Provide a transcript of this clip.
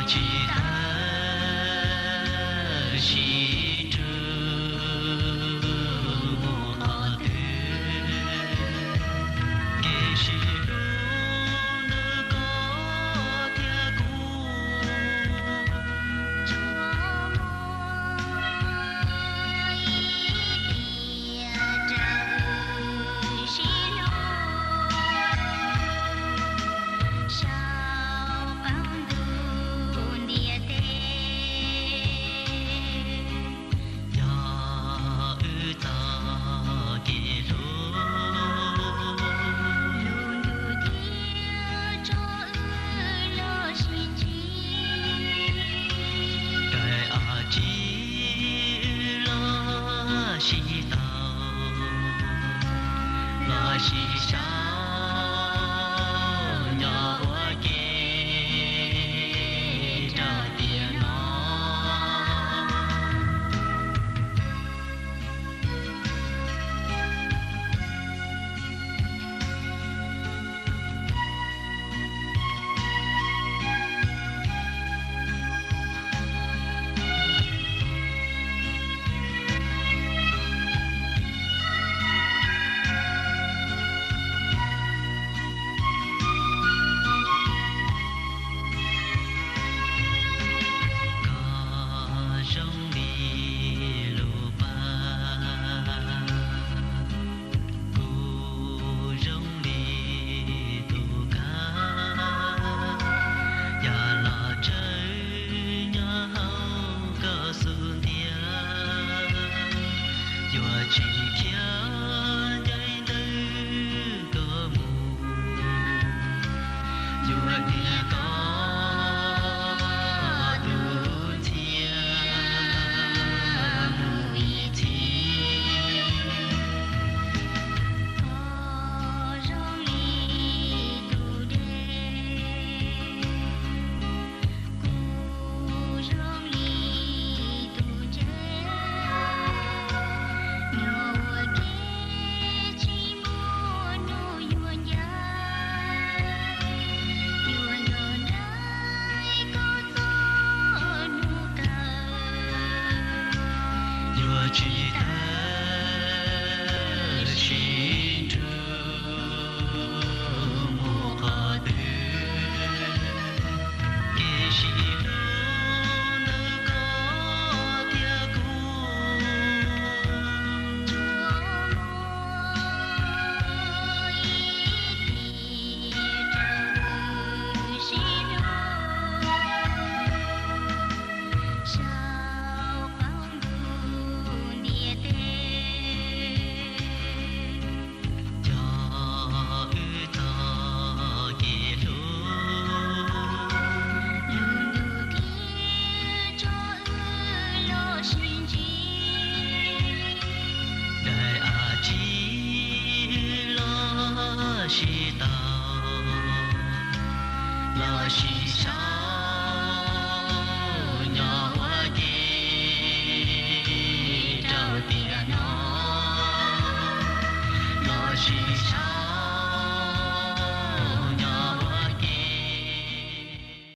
tsis tawm sib nrug mus qhov twg, kev sib hlub ntawm koj thiab kuv. Saum qaum ntuj ntiaj teb, yog wb txoj kev hlub, lub ntuj thiaj tso wb los sib ntsib. Daim av tsib wb los sib tau, los sib sau nyob ua ke rau tiam no. Koj zoo li lub pas, kuv zoo li tus kab, yam los tsawg nyob hauv koj xub ntiag, yuav tsis khiav ncaim ntawm koj mus, yuav nrog koj tus txhiaj mus ib txhis. Koj zoo li tus dej, kuv zoo li tus ntses, nyob ua ke tsis muaj hnub yuav ncaim, yuav nrog nraim koj txog hnub kawg, yuav tsis tawm sib nrug mus qhov twg, kev sib hlub ntawm koj thiab kuv. Tsuas muaj ib tiam rau wb sib hlub, saum qaum ntuj ntiaj teb, cog wb txoj kev hlub, lub ntuj thiaj tso wb los sib ntsib. Daim av tsib los sib tau, los sib